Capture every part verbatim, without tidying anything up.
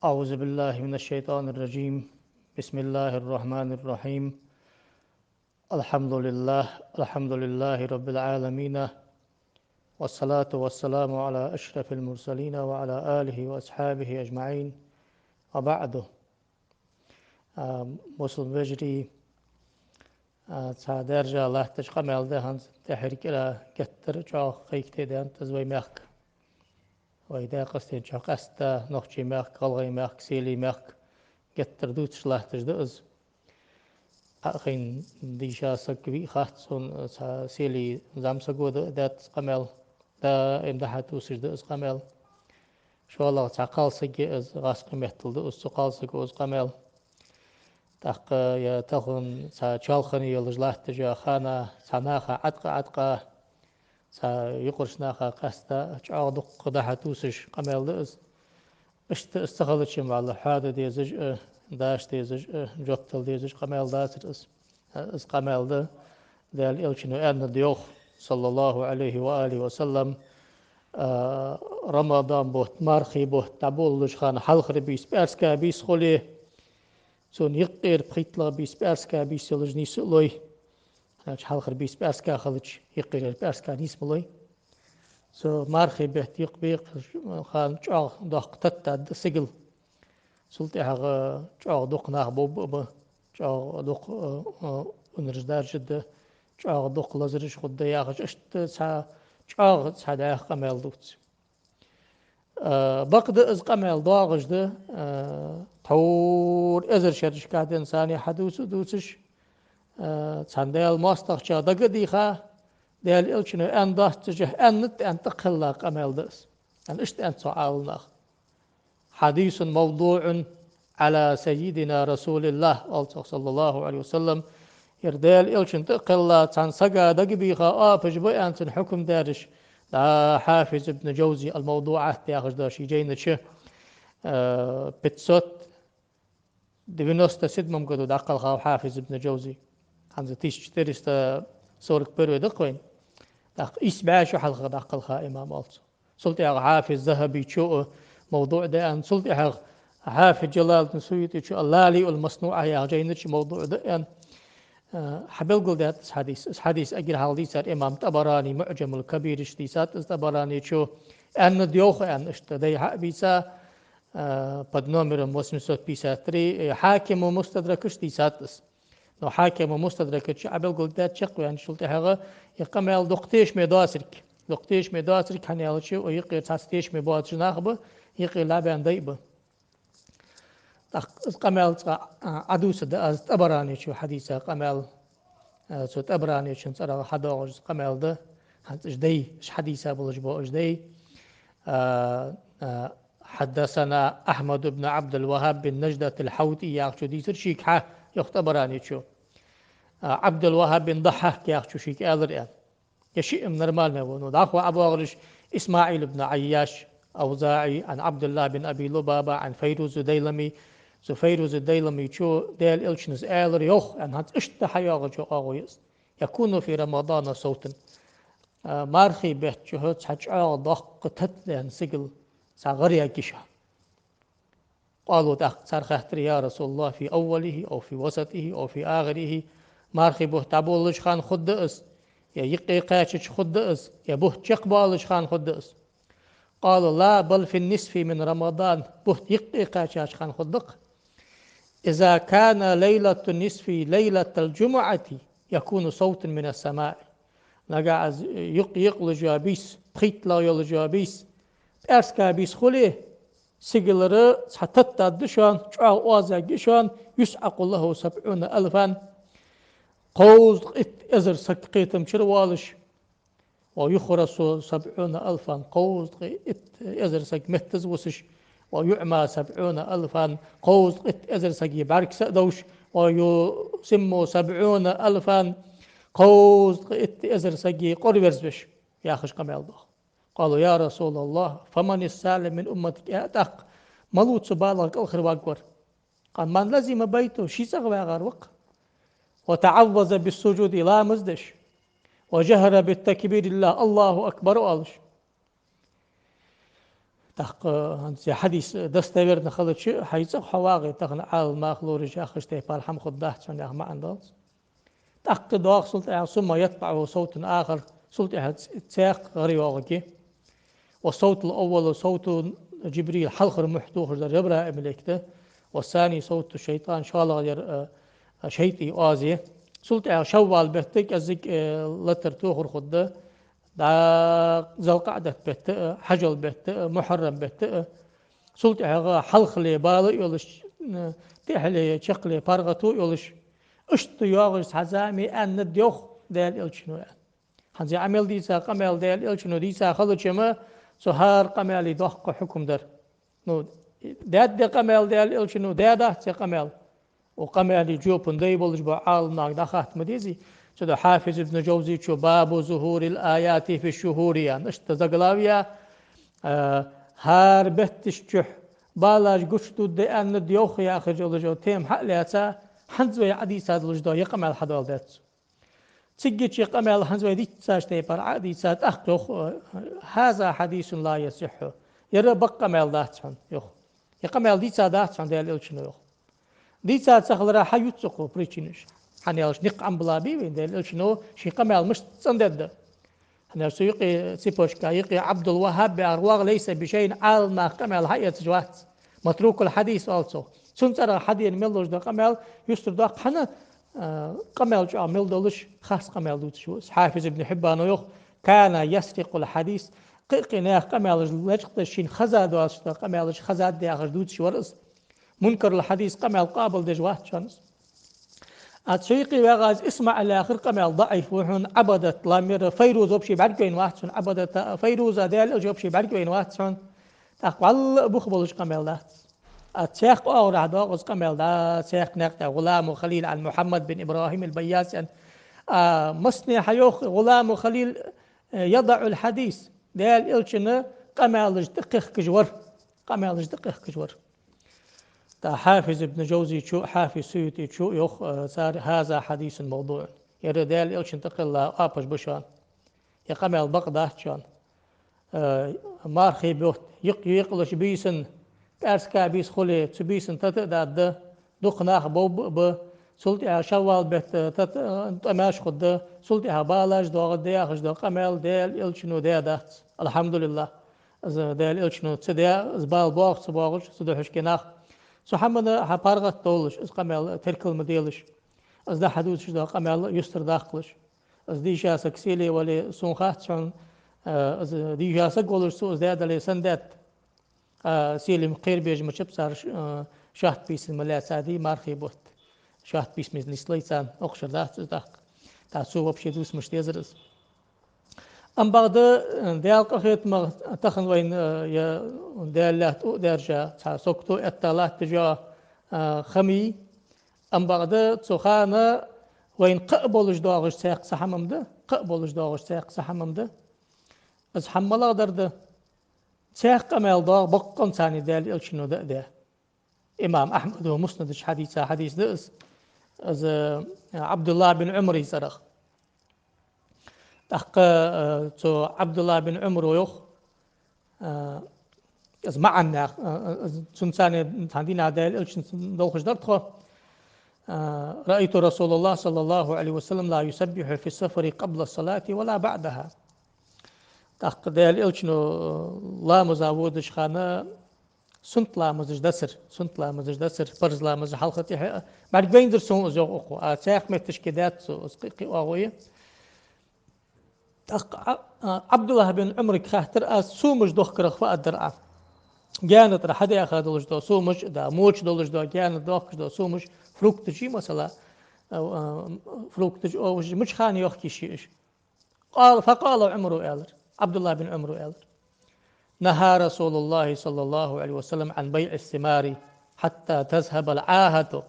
أعوذ بالله من الشيطان الرجيم. بسم الله الرحمن الرحيم. الحمد لله، الحمد لله رب العالمين. والصلاة والسلام على أشرف المرسلين وعلى آله وأصحابه أجمعين. وبعد. А, бусалба вежарий, а, цхьа даьржа латташ къамаьл да хӀанз тӀехьарча кӀира геттара чӀоагӀа кхайкаде даьннад из вай мехка. Вай Даькъастен чу къаьстта нохчий мехка, гӀалгӀай мехка, селий мехка геттара дувцаш латташ да из. Кхы а хин дийша саг вий хац сона, цхьа селий зӀамсаго да даьд из къамаьл, даим дӀа-хьа тувсаш да из къамаьл. ШоллагӀа цхьа кхалсаг я из, гӀазкхий меттала да из, цу кхалсаго из къамаьл. ТӀаккха я тахан цхьа чоалхане йолаш латташ я хана, цхьа наха Ӏаткъа-Ӏаткъа, цхьа юкъарча наха къаьстта чӀоагӀа дукха дӀа-хьа тувсаш къамаьл да из. Иштта из ца хилча-м валлахӀи, хьоада дезаш а, даша дезаш а, жоп дала дезаш къамаьл дацар из. Из къамаьл да, Даьла Элчано аьннад йоах, صلى الله عليه وآله وسلم, а, Рамадан бутт, мархий бутт дӀаболалуча хана хьалхара бийса пӀаьраска бийса хуле, цун юкъера пхийттлагӀа бийса пӀаьраска бийса йолаш нийса а лой. Хьалхара бийса пӀаьраска хилча, юкъера пӀаьраска нийса ма лой. Цу мархий бетта юкъ бекъа хана чӀоагӀа доккха тата да сигала. Цул тӀехьагӀа чӀоагӀа дукха нах бовргба а ба, чӀоагӀа дукха, а, а, унараш даржаргда, чӀоагӀа дукха лазараш хургда яхаш, иштта цхьа чӀоагӀа цхьа дӀаьха къамаьл дувц. А, бакъда из къамаьл доагӀаш да, а, тхьовра эзар шерашка денз царна хьадувца а дувцаш, а, цхьан Даьла моастагӀчоа дага а дийха, Даьла Элчано аьнна доаццашехь, аьннад аьнна тӀакхелла къамаьл да из. Аьнна иштта аьннад цу Ӏаламнаха. حديث موضوع على سيدنا رسول الله, оал цох, صلى الله عليه وسلم. Ер Даьла Элчанна тӀакхелла, цхьан сага дагабийха оапаш ба аьнна цун хьукам даьраш, дӀа Хьафиз ибн Джавзи «Ал-МавдуӀат» яхаш дола ший жайна чу, э, пятьсот девяносто седьмом году дӀакхелхав Хьафиз ибн Джавзи. ХӀанз тысяча четыреста сорок первый да-кх вайна. ТӀаккха ийс бӀаь шу хьалха дӀакхелха имам, оал цо. Цул тӀехьагӀа Хьафиз ЗахӀабичо а «МавдуӀ» да аьнна, цул тӀехьагӀа Хьафиз Джалалуддин СуютӀичо «Ал-Лаалиул МаснуӀа» яхача жайна чу «МавдуӀ» да аьнна, а, хьабелгалдаьд из хьадис. Из хьадис эггара хьалха дийцар имам ТӀабарани, «МуӀжамул-Кабир» чу дийцад из ТӀабараничо, аьннад йоах аьнна, иштта дай хьа а бийца, а, под номером восемьсот пятьдесят три, э, Хьакима «Мустадрак» чу дийцад из. Но Хьакима «Мустадрак» чу Ӏобелгалдаьд чакхваьнначул тӀехьагӀа, из къамаьл дукха тешаме доацилга. Дукха тешаме доацилга, хӀана аьлча, укх юкъера цхьацца тешаме боацаш нах а ба, юкъе лаьбаьнна дай а ба. ТӀаккха из къамаьл цкъа, а, Ӏодувцаргда аз ТӀабараничо хьадийца къамаьл, а, цу ТӀабараничун цӀерагӀа хьадоагӀаш из къамаьл да, хӀанз уж дай, уж хьадийца болаш бола уж дай. А, а, حدثنا أحمد بن عبد الوهاب بن نجدة الحوطي яхачо дийцар шийга хьа, йоах ТӀабараничо. А, Ӏабдул-ВахӀаб бин Дахьхьак яхачо шийга аьлар аьнна. Е шиъ-м нормальни ва, но дӀахо ӀобоагӀараш: إسماعيل بن عياش الأوزاعي عن عبد الله بن أبي لبابة عن فيروز الديلمي. Цу Файруз ад-Дайламичо Даьла Элчано из аьлар йоах аьнна, хӀанз иштта хьайоагӀача оагӀув я из. يكون في رمضان صوت. А, мархий бетта чухь цхьа чӀоагӀа доккха тата да аьнна сигала цхьа гӀар ергья шоана. قالوا, тӀаккха цар хаьттар: يا رسول الله، في أوله أو في وسطه أو في آخره؟ Мархий бутт дӀаболалуча хана хургда из, е юкъе кхаьчача хургда из, е бутт чакхбоалача хана хургда из? قال: لا، بل في النصف من رمضان. Бутт юкъе кхаьчача хана хургда-кх. إذا كان ليلة النصف ليلة الجمعة يكون صوت من السماء. Нагахь из юкъ-юкъ луш йола бийса, пхийттлагӀа йолаш йола бийса пӀаьраска бийса хуле, сигалара цхьа тата да шоана, чӀоагӀа оаз ергья шоана, يصعق له سبعون ألفا, кховзткъа итт эзар саг кхетам чура воалаш, ويخرس سبعون ألفا, кховзткъа итт эзар саг меттаза вусаш, ويعمى سبعون ألفا, кховзткъа итт эзар сага бӀаргса а довш, ويصم سبعون ألفا, кховзткъа итт эзар сага къора верзавеш, яхаш къамаьл да. قالوا: يا رسول الله، فمن السالم من أمتك؟ Э, тӀаккха малув цу балагӀа кӀалхарваргвар? قال: من لزم بيته, ший цӀагӀа вагӀар ва-кх. وتعوذ بالسجود, ламаз деш. وجهر بتكبير الله, الله أكبر оалаш. ТӀаккха хӀанз ер хьадис достоверно хилча, хьай цӀагӀа хьо вагӀе тахан Ӏаламнах лораша яхаш тайпара хӀама хургдац хьона яха маӀан долаш. ТӀаккха доагӀа цул тӀехьагӀа: «ثم يتبعه صوت آخر», цул тӀехьагӀа ц-, цхьаькха гӀар йоагӀаргья. «والصوت الأول صوت جبريل», хьалхара мухь тохаш дар Жабраил малейк да. «والثاني صوت الشيطان», шоллагӀа яр, а, а, шайтӀий оаз я. Цул тӀехьагӀа Шаввал бетта кӀеззига, э, латар тохар хургда. ДӀа ЗулкъаӀдат бетта а, Хьажол бетта а, Мухьаррам бетта а. Цул тӀехьагӀа хьалхале бала а йолаш, э, тӀехьале, чаккхале паргӀато а йолаш. Иштта йоагӀаш цхьа зама я аьннад йоах Даьла Элчано аьнна. ХӀанз ер Ӏа мел дийца къамаьл Даьла Элчано дийца хилча-м, цу хӀара къамаьла доккха хьукам дар. Ну, даьд ер къамаьл Даьла Элчано, даьдац ер къамаьл. Укх къамаьла жоп дай болаш бола Ӏаламнах дӀахатта ма дезий. Цудухьа Хьафиз ибн Жавзийчо: «باب ظهور الآيات في الشهور», аьнна, иштта заглавие, а, хӀара бетташ чухь балаш гучадода аьннад йоах яхаш йола тема хьа а лаьца, хӀанз вай Ӏадийца долаш дола ер къамаьл хьадоаладаьд цо. Циггача ер къамаьл хӀанз вай дийцача тайпара Ӏа а дийца, тӀаккха йоах: «هذا حديث لا يصح». Ер бакъ къамаьл дац хьона, йоах. Ер къамаьл дийца дац хьона Даьла Элчано, йоах. Дийца ца хилара хьаювц укхо причинаш. ХӀана аьлча никъ Ӏомабала бий вайна Даьла Элчано ший къамаьл мишта цӀендаьд. ХӀана аьлча цу юкъе цепочка, юкъе Ӏабдул-ВахӀхӀаб яхар вагӀа, «ليس بشيء», Ӏаламнаха къамаьл хьаэцаш вац. «متروك الحديث» оал цох. Цун цӀерагӀа хьадена мел долаш дола къамаьл юстара доаккх, хӀана, а, къамаьл чӀоагӀа мел долаш, харц къамаьл дувцаш ва из. Хьафиз ибн Хьиббано йоах: «كان يسرق الحديث». Кхы-кхы наьха къамаьлаш лечкъадеш, шийна хеза доацаш дола къамаьлаш хезад яхаш дувцаш вар из. «منكر الحديث», къамаьл къоабалдеш вац хьона из. А цу юкъе вагӀа из ИсмаӀил яхар, къамаьл даӀиф ва хьона, Ӏабадат, ламера, Файруз вообще бӀаргавайна вац хьона, Ӏабадата а, Файруза а, Даьла Элча вообще бӀаргавайна вац хьона. ТӀаккха вӀалла а бух болаш къамаьл дац. А цхьаькха оагӀорахьа доагӀа из къамаьл да, цхьаькха наькъа тӀа: «غلام خليل عن محمد بن إبراهيم البياس», аьнна. А массане хьайоах: «غلام خليل يضع الحديث». Даьла Элчана къамаьлаш тӀакхехкаш вар. Къамаьлаш тӀакхехкаш вар. ТӀаккха Хьафиз ибн Жавзийчо а, Хьафиз СуютӀийчо а йоах, а, цар: «هذا حديث موضوع». Ер Даьла Элчана тӀакхелла оапаш ба шоана. Ер къамаьл бакъ дац шоана. А, мархий бутт, йикъ-, йикъалуш бийсан, пӀаьраска бийса хуле, цу бийсан тата а даргда, дукха нах бовргба а ба, цул тӀехьагӀа Шаввал бетта тата, а, тӀемаш хургда, цул тӀехьагӀа балаш доагӀаргда яхаш дола къамаьл Даьла Элчано даь дац. АлхьамдулиллахӀ. Из Даьла Элчано ца даь, из бала боагӀаш ца боагӀаш, цу духьашке нах. Цу хӀамана хьа паргӀата довлаш, из къамаьл теркал ма делаш. Из дӀахьадувцаш дола къамаьл юстара даккхалаш. Из дийша саг сийле вале, сона хац хьона, а, из дийша саг волаш цо из даь дале, сенна даьд. А, сийле ма кхерабеш ма чапсараш, а, шоатта бийсан ма лаьцадий мархий бутт. Шоатта бийсан ма нислой царна, укх шера дац из тӀаккха. ТӀаккха цо вообще дувца мишта дезар из. Ам бакъда, э, Даьла къахетамах тахан вайна, э, я Даьла лаьтта тӀа а даьржа, цхьа сагото этта латташ йола, э, хӀама я. Ам бакъда цу хана вайна кхаъ болаш доагӀаш цхьаькха цхьа хӀама-м да, кхаъ болаш доагӀаш цхьаькха цхьа хӀама-м да. Из хӀама малагӀдар да? Цхьаькха къамаьл доагӀа боккъонца Даьла Элчано да а даь. Имам Ахьмада Муснада чу хьадийца хьадис да из. Из, э, Ӏабдуллахь бин Ӏумара цӀерагӀа. ТӀаккха, э, цу Ӏабдуллахь бин Ӏумара йоах, э, из маӀан наха, э, э, цунца цхьан дийнахьа Даьла Элчанца долхаш дар тхо. Э, «رأيت رسول الله صلى الله عليه وسلم لا يسبح في السفر قبل الصلاة ولا بعدها». ТӀаккха Даьла Элчано, э, ламаза водача хана суннат ламазаш дацар, суннат ламазаш дацар, парз ламаза хьалха-тӀехьа а бӀаргавайнзар сона из, йоах укхо. А цхьаькха метташке даьд цо из, кхы-, кхы оагӀув я. ТӀаккха Ӏа-, а, Ӏабдуллахь бин Ӏумарга хаьттар аз: сомаш дохкарах фу аргдар Ӏа? Гаьна тӀара хьадаьха долаш дола сомаш а да, моча долаш дола, гаьна дохкаш дола сомаш, фрукташ, масала, а, а, фрукташ, овощаш, мича хана йохка йиш я уж? قال، فقال عمر, аьлар, Ӏабдуллахь бин Ӏумара аьлар: «نهى رسول الله صلى الله عليه وسلم عن بيع الثمار حتى تذهب العاهة».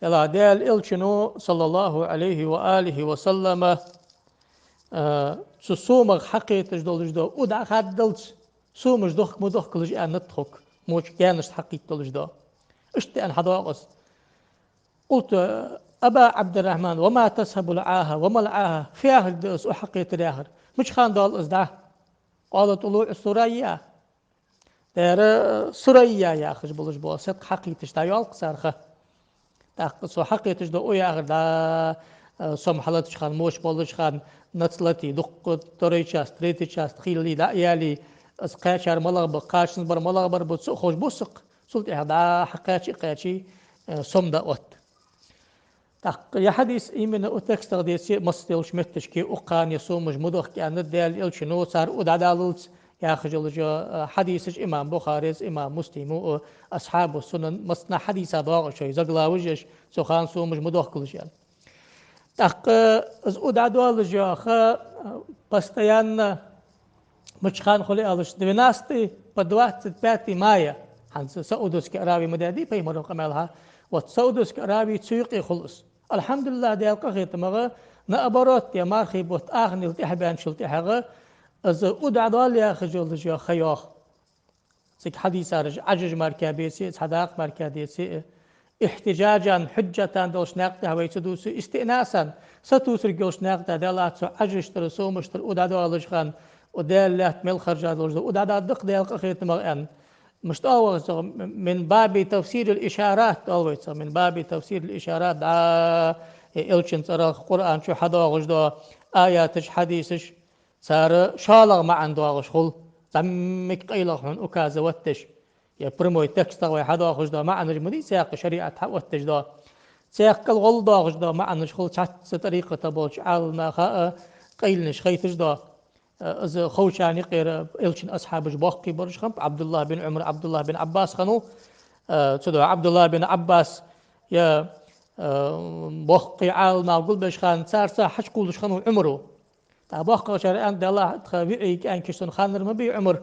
Делахь Даьла Элчано, صلى الله عليه وآله وسلم, а, цу сомах хьакхеташ долаш дола у дӀахаддалца, сомаш дохка ма дохкалаш аьннад тхога, моча, гаьнашца хьакхийтталаш дола. Иштта аьнна хьадоагӀа из. قلت: أبا عبد الرحمن، وما تذهب العاهة؟ وما العاهة؟ Фу яхар да из, у хьакхетар яхар? Мича хана доал из дӀа? قال: طلوع الثريا. Дера Сурайя яхаш болаш бола садкъа хьакхийташ дӀайоал-кх цар ха. ТӀаккха цо хьакхийташ дола укх яхар да, э, сом хьалатача хана, моча болча хана, нацлатий, дукха второй часть, третий часть хилий, дӀа а ялий, из кхаьчар малагӀа ба, кхачанза бар малагӀа бар ба, цо а ховш бус-кх. Цул тӀехьагӀа дӀа хьакхаьчий, кхаьчий, э, сом дӀа отт. ТӀаккха ер хьадис именно укх текстах деце а, масса долча метташка укх хана ер сомаш ма дохка аьннад Даьла Элчано, цар у дӀадаллалца яхаш йола, э, хьадисаш имам Бухарес, имам Муслимо, э, Асхьабу Сунан массанахьа хьадиса доагӀа шоай заглавеш еш, цу хана сомаш ма дохкалаш аьнна. ТӀаккха из у дӀадоаллаш йола ха, э, постоянно мича хана хул аьлча, двенадцатый по двадцать пятый мая, хӀанз Саудовский Аравия ма даьдий пайхамара къамаьл хьа, вот Саудовский Аравия цу юкъе хул из. АлхьамдулиллахӀ, Даьла къахетамагӀа, наоборот, ер мархий бутт ах нил тӀехьабаьнначул тӀехьагӀа, из у дӀадоал яхаш йолаш йола ха йоах. Цига хьадисаш Ӏажаж мара-кх беце а, цхьа дакъа мара-кх деце а, ихьтижажан, хьужжатан долча наькъа тӀа вай ца дувций, истиънасан, сатувсаргйолча наькъа тӀа, Даьллахь, цу Ӏажаштара, сомаштара у дӀадоаллаш хана, у Даьла лаьтта мел харжа долаш да, у дӀадоал-кх Даьла къахетамагӀа аьнна. Мишта оал вай цох, мин баби тафсирил ишарат оал вай цох, мин баби тафсирил ишарат, дӀа, э, Элчан цӀерагӀа, Къуръан чу хьадоагӀаш дола аяташ, хьадисаш, цар шоллагӀа маӀан доагӀаш хул, зӀамига къайлагӀа хьона указывать деш. Ер прямой текстах вай хьадоахаш дола маӀанаш ма дий, цхьаькха шариӀат хьаоттадеш дола. Цхьаькха кӀалгӀолла доагӀаш дола маӀанаш хул, цхьацца тӀарикъата болча Ӏаламнаха а къайленаш хайташ дола. Э, из ховчарна юкъера Элчан асхьабаш боккхий бараш хиннаб, ӀабдуллахӀ бин Ӏумар, ӀабдуллахӀ бин Ӏаббас хиннав. Э, цудухьа ӀабдуллахӀ бин Ӏаббас ер, э, боккхий Ӏаламнах гулбеча хана царца хьачукхувлаш хиннав Ӏумара. ТӀаккха боккхагӀчар аьннад: «Даьллахь, тха виӀий кӀаьнкаш санна ханнар ма бий, Ӏумар.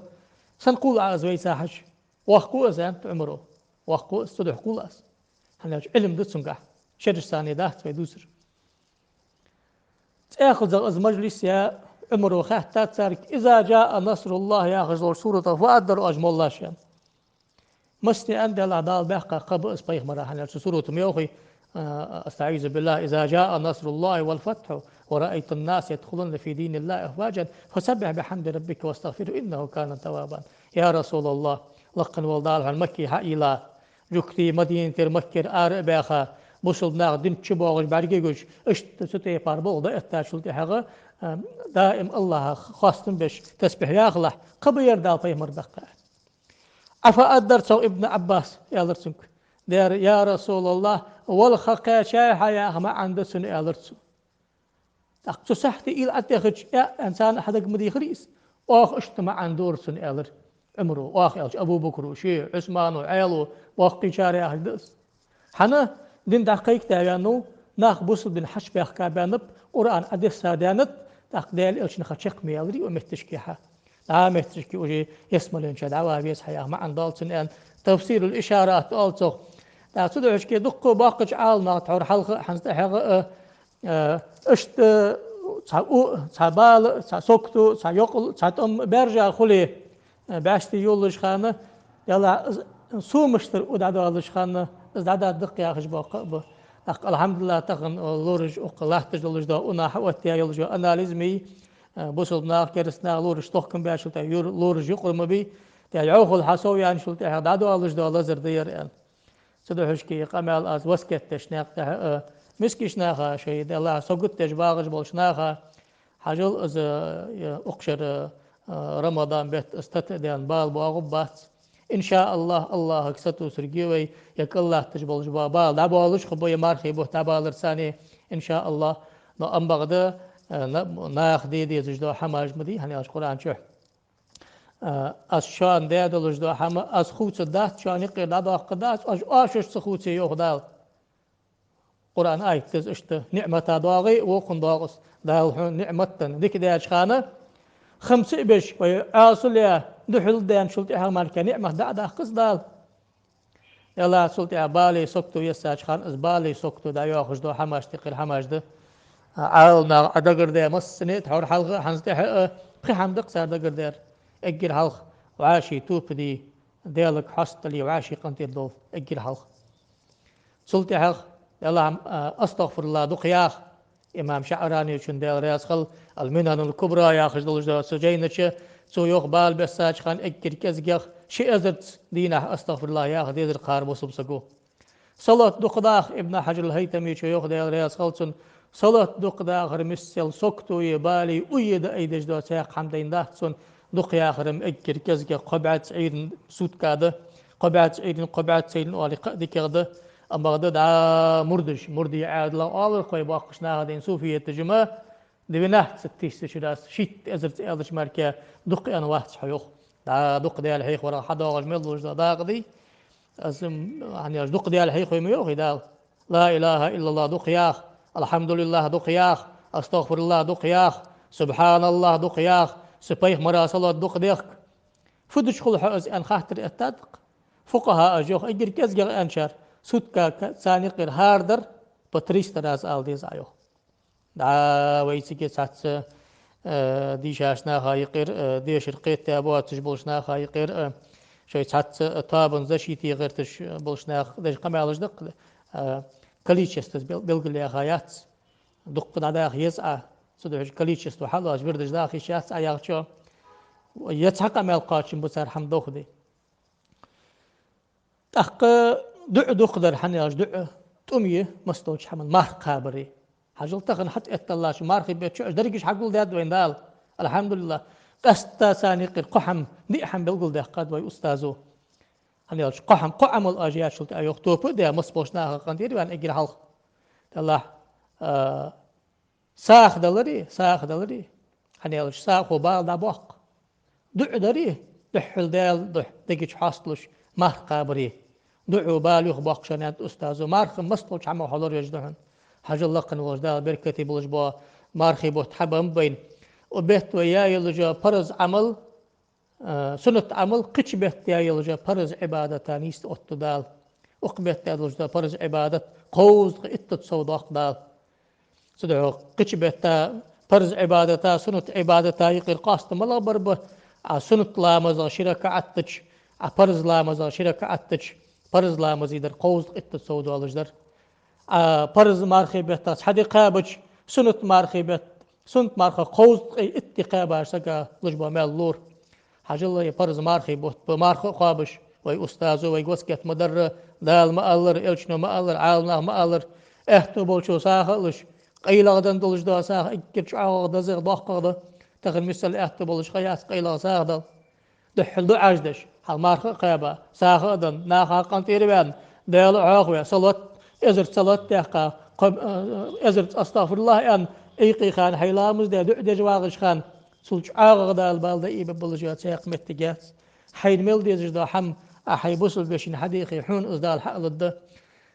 Сенна кхувл Ӏа из вайца хьачу?» «Воккха ва из», — аьннад Ӏумара. «Воккха ва из, цудухьа кхувл аз. ХӀана аьлча Ӏилма да цунгахь, шерашца дац вай дувцар». ЦӀаькхаза из мажлис яь, Ӏумара хаьттад царга: «إذا جاء نصر الله» яхаш долча суратах фу аргдар оаш, моллаш, аьнна. Массане аьннад: «Даьллахь, Дала баьккха кхаъ ба из пайхамара, хӀана аьлча цу сурата ма йоахий, а, أستعيذ بالله: إذا جاء نصر الله والفتح ورأيت الناس يدخلون في دين الله أفواجا فسبح بحمد ربك واستغفره إنه كان توابا». Я РасулаллахӀ, лакха вола Дала хьона Макка хьаийла, жугтий Мадинатера, Маккара ара а баьха, бусалба нах дина чу боагӀаш бӀаргагуш, иштта цу тайпара болх дӀаэттачул тӀехьагӀа, а, даим АллахӀах хоастам беш тасбихь яхалахь, кхаъ ба ер Дала пайхамар баьккха. Ӏа фу аргдар цох, Ибн Ӏаббас, аьлар цунга. Дера, я РасулаллахӀ, вала ха кхаьчай хьа яха маӀан да цун, аьлар цо. ТӀаккха цу сахьте уйла ӀотӀатехача, э, аьнна, царна хьадага ма дийхарий из? Оаха иштта маӀан дора цун, аьлар Ӏумара. Оаха аьлча, Абу Бакро, ше, Ӏусмано, Ӏаьлас, боккхийчар яхаш да из. ХӀана? Дин дӀакхайкадаь ваьннав, нах бусалба дина хьачубаьхка баьннаб, Къуръан Ӏодесса даьннад, тӀаккха Даьла Элчан ха чакх ма яьларий укх метташка хьа. ДӀа метташка уже ялсмаленча дӀаваха веза хьа яха маӀан доал цун, аьнна, тафсирул ишарат оал цох. ТӀаккха цудухьа дукха боккхача Ӏаламнаха тхьовра хьалха а, хӀанз тӀехьагӀа а, э, иштта цхьа у, цхьа бала, цхьа сагото, цхьа йокъал, цхьа тӀом баьржа хуле, э, бӀаьсти йолалуча хана, Даьллахь, из сомаштара у дӀадоаллаш хана, из дӀадаргда-кх яхаш бола кхаъ ба. ТӀаккха, алхьамдулиллахӀ, тахан, э, лораш укх латташ долаш дола, унахьа оттаяь йолаш йола анализ ма йий, э, бусалба нах, кераста нах лораш тохкам баьчул тӀехьагӀа, юр-, лораш юкъара ма бий, тӀехьа йӀовхал хьасовъяьнначул тӀехьагӀа дӀадоаллаш дола лазар да ер, аьнна. Цудухьа ер къамаьл аз васкет деш наькъа тӀа, э, мискача наха, шоай Даьллахь сагот деш багӀаш болча наха, хьажал, из, э, укх шера, э, Рамадан бетта из тата а даьнна, бала боагӀаргбац. ИншааллахӀ, АллахӀага сатувсаргья вай, ер кӀал латташ болаш бола бала дӀабоалаш хургба, ер мархий бутт дӀабаларца, иншааллахӀ. Но ам бакъда, э, на-, наха де дезаш дола хӀамаш ма дий, хӀана аьлча Къуръан чу, э, аз шоана даь долаш дола хӀама аз хувцаргдац, шоана юкъера дӀадоаккхаргдац, оаш, оаш уж ца хувце, йоах Дала. Къуръан аят да из иштта: ниӀмата доагӀе, вокхунна доагӀа из. Дала хьона ниӀмат денна, дика даьча хана, хамца а беш, вай Ӏаьсал а яь, духьал даьнначул тӀехьагӀа мара-кх ниӀмат дӀа а даккха из Дала. Даьллахь, цул тӀехьагӀа балеи саготои ессача хана, из балеи саготои дӀайоахаш дола хӀамаш, тикхира хӀамаш да. Ӏаламнаха Ӏодагардаь, массане а тхьовра хьалха а, хӀанз тӀехьа а, пхи хӀама да-кх цар дагардаьр. Эггара хьалха вӀаший тоба де, Даьлага хьастале, вӀаший къинтӀера довла, эггара хьалха. Цул тӀехьагӀа, Даьллахь, а, астагӀфируллахӀ дукха яха. Имам ШаӀранечун, Даьла раьза хилва, «Ал-Минанул Кубра» яхаш долаш дола цу жайна чу, цо йоах, бала бессача хана эггара кӀезигагӀа ши эзарза дийнахьа астагӀфируллахӀ яха дезар кхар бусалба саго. Салот дукха даха, Ибн Хьаджар аль-ХӀайтамечо йоах, Даьла раьза хилва цунна, салот дукха дахар миссел сагото е бале уйе даь дезаш дола цхьаккха хӀама дайна дац цунна, дукха яхар-м эггара кӀезигагӀа кхо бӀаьзза Ӏуйранна сутка да, кхо бӀаьзза Ӏуйранна, кхо бӀаьзза сайланна оале кхы а дикагӀа да, амма да дӀа мурдаш, мурдий Ӏаьдала оалар-кх вай боккхийча наха дайна суфияташа-м, двенадцать тысяч раз, шийтта эзарза аьлча мара дукха аьнна вац хьо, йоах. ДӀа дукха Даьла хьехаварах хьадоагӀаш мел луш да дакъа дий. Аз, м, хӀана аьлча дукха Даьла хьехаве ма йоахий Дала. Ла илахӀа иллаллахӀ дукха яха, алхьамдулиллахӀ дукха яха, астагӀфируллахӀ дукха яха, субхьаналлахӀ дукха яха, са пайхамара салот дукха дехка. Фу дича хул хьо из аьнна хаттар эттад-кх. ФукъахӀаша йоах, эггара кӀезигагӀа аьнначар, сутка ка-, царна юкъера хӀара дар по триста раз ала деза Ӏа, йоах. ДӀа вай цига цхьацца, э, дийшача наха юкъера, э, дешар кхетаде боацаш болча наха юкъера, э, шоай цхьацца, э, тоабан защите гӀерташ, э, болча наха деш къамаьлаш да-кх, э, количествос бел-, белгалъяьха яц. Дукха дӀадаха еза Ӏа, цудухьа количество хьалоацаш вирдаш даха йиш яц Ӏа яхачо. Е цхьа къамаьл кхоачам ба цар хӀама дохаде. ТӀаккха дуӀа дукха дар, хӀана аьлча дуӀа тӀум я массадолча хӀаман марха кхабаре. Хьажал, тахан хьатӀаэтталлача мархий бетта чу уж дерригаш хьагулдаьд вайна Дала. АлхьамдулиллахӀ. Къаьстта царна юкъера кхо хӀама, диъ хӀама белгалдаьккхад вай устазо. ХӀана аьлча кхо хӀама, кхо Ӏамал уж яьчул тӀехьагӀа, йоах, тоба а даь, массаболча наха къинтӀера ваьнна эггара хьалха. Даллахь, а, сагӀа даларе, сагӀа даларе. ХӀана аьлча сагӀо бала дӀабоаккх. ДуӀа даре, духхьал Даьла духьа дега чу хьасталуш, марха кхабаре. ДуӀо бала юхабоаккх шоана, аьннад устазо. Марха массадолча хӀамах хьалоравеш да хьона. Хьажал, лакха волча Дала беркате болаш бола мархий бутт хьабеннаб вайна. Укх бетта вай яь йолаш йола парз Ӏамал, а, суннат Ӏамал кхыча бетта яь йолаш йола парз Ӏибадата нийсде оттаду Дала. Укх бетта даь долаш дола парз Ӏибадат кховзткъеи иттазза сов доаккх Дала. Цудухьа кхыча бетта парз Ӏибадата, суннат Ӏибадата юкъера къоастам малагӀа бар ба? Ӏа суннат ламазах ши ракаӀат дича, Ӏа парз ламазах ши ракаӀат дича, парз ламаза дар кховзткъеи иттазза сов долаш дар. Ӏа парз мархий беттах цхьа ди кхаьбача, суннат мархий бетта, суннат мархах кховзткъеи итт ди кхаьбача сага луш бола маьл лора. Хьажал, е парз мархий бутт ба, марха а кхоабаш, вай устазо вайга васкет ма дарра, Дала ма аллара, элчано ма аллара, Ӏаламнаха ма аллара, аьттув болчо сагӀа а луш, къайлагӀа денна долаш дола сагӀа эггара чӀоагӀагӀа, дезагӀа, доккхагӀа да. Тахан миссел аьттув болаш ха яц къайлагӀа сагӀа дала. Духхьал дуӀаш деш, хьал марха а кхаьба, сагӀа а денна, наха къинтӀера ваьнна, Даьла а хьоахаваь, салот, эзар салот даьккха, кхо-, э, эзар астагӀфируллахӀ аьнна, Ӏийкъе хана хьай ламаз даь, дуӀа деш вагӀача хана, цул чӀоагӀагӀа Дала бала дӀаайбергболаш йола цхьаккха моттиг яц. Хьайна мел дезаш дола хӀама Ӏа хьай бусалба вешийна хьадехе, хьона из Дала хьаалургда.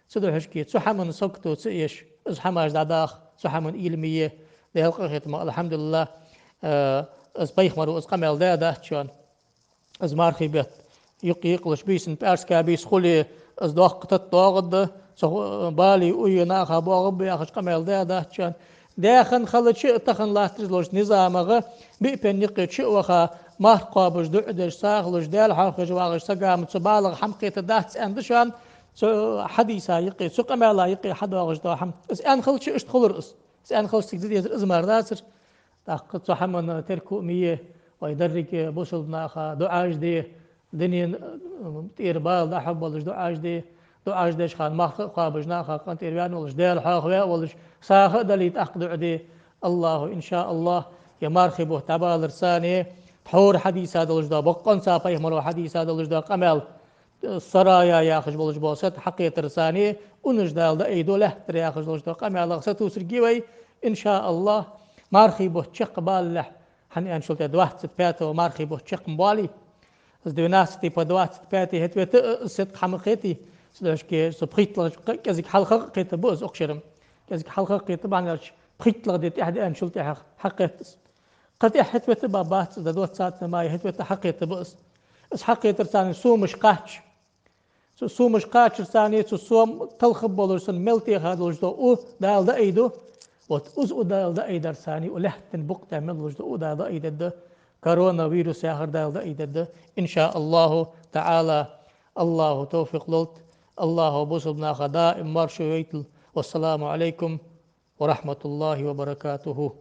Цудухьа-кх цу хӀаман сагото ца еш, из хӀамаш дӀадаха, цу хӀаман уйла ма е. Даьла къахетамах, алхьамдулиллахӀ, э, из пайхамаро из къамаьл даь дац шоана. Из мархий бетта юкъ-юкъ луш, бийсан пӀаьраска бийса хуле, из доккха тата доагӀаргда, цу, э, балеи уйи наха боагӀаргба яхаш къамаьл даь дац шоана. Даь хинна хилча а, тахан латташ долча низамагӀа биъ пен юкъе чу а ваха, марха кхоабаш, дуӀа деш, сагӀа луш, Даьла хьоахавеш вагӀаш сага-м цу балагӀа хӀама кхетаргдац аьнна да шоана, цу хьадиса юкъе, цу къамаьла юкъе хьадоагӀаш дола хӀама. Из аьнна хилча, иштта хулар из. Из аьнна хилча, цига де дезар из мара дацар. ТӀаккха цу хӀаман терко а ма е, вай деррига бусалба наха дуӀаш де, дунен, э, тӀера бала дӀахьоргболаш дуӀаш де, дуӀаш деш хана марха а кхоабаш, наха къинтӀера ваьнна волаш, Даьла хьоахаваь а волаш, сагӀа а дале, тӀаккха дуӀа де. АллахӀо, иншааллахӀ, е мархий бутт дӀабаларца цхьана, тхьовра хьадийца долаш дола, боккъонца пайхамаро хьадийца долаш дола къамаьл, э, Сарая яхаш болаш бола сата хьакхетарца цхьана, унаш Дала дӀаайду, лаьттара яхаш долаш дола къамаьлах сатувсаргья вай, иншааллахӀ, мархий бутт чакхбалалехь, хӀана аьнначул тӀехьагӀа двадцать пятого мархий бутт чакх ма боалий. С двенадцатого по двадцать пятое хӀета вета, э, сетка хьа ма кхетий. Цудухьа-кх со пхийтталагӀча кӀезига хьалха а кхетаргба из укх шера-м. КӀезига хьалха а кхетаргба, хӀана аьлча пхийтталагӀа ди тӀехьа деанначул тӀехьагӀа хьакхет из. Кхы тӀехьа хӀета вета ба бац из, до двадцатого мая хӀета вета хьакхетаргба из. Из хьакхетарца цхьана сомаш кхачча, цу сомаш кхаччарца цхьана цу сома талхаргболаш санна мел теха долаш дола у Дала дӀаайду. Вот из у Дала дӀаайдарца цхьана, у лаьттан букъа тӀа мел луш дола у Дала дӀаайдергда. Коронавирус яхар Дала дӀаайдергда, иншааллахӀу таӀала. АллахӀо тавфикъ лолда. АллахӀо бусалба наха даим маршо йойталда. Вассаламу Ӏалайкум ва рахьматуллахӀи ва баракатухӀу.